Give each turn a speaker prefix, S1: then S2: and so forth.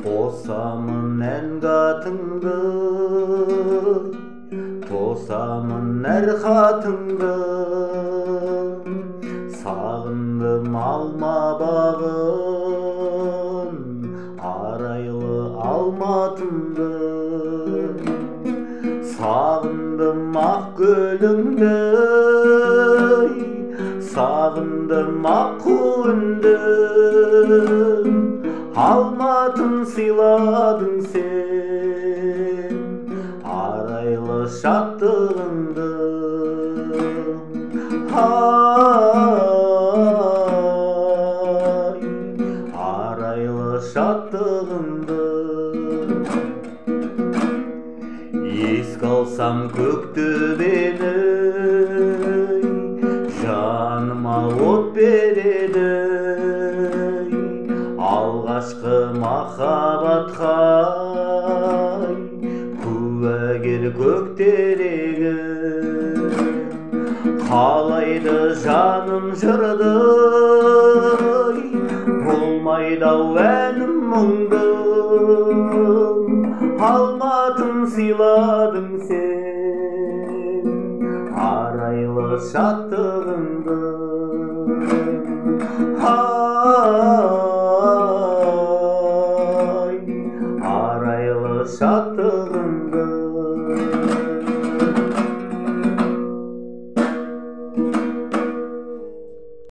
S1: Қосамын әнге атыңды, тосамын әр хатыңды. Сағындым алма бағын, арайлы Алматымды. Сағындым ақ гүліңді, сағындым ақ үнді. Алматым, сыйладың сен арайлы шаттығыңды. Ай, арайлы шаттығыңды. Еске алсам көк төбені, жаныма от береді. Алғашқы махаббатқа куәгер көк терегі. Қалайды жаным жырды, болмайды ау әнім мұңды. Алматым, сыйладың сен арайлы шаттығыңды.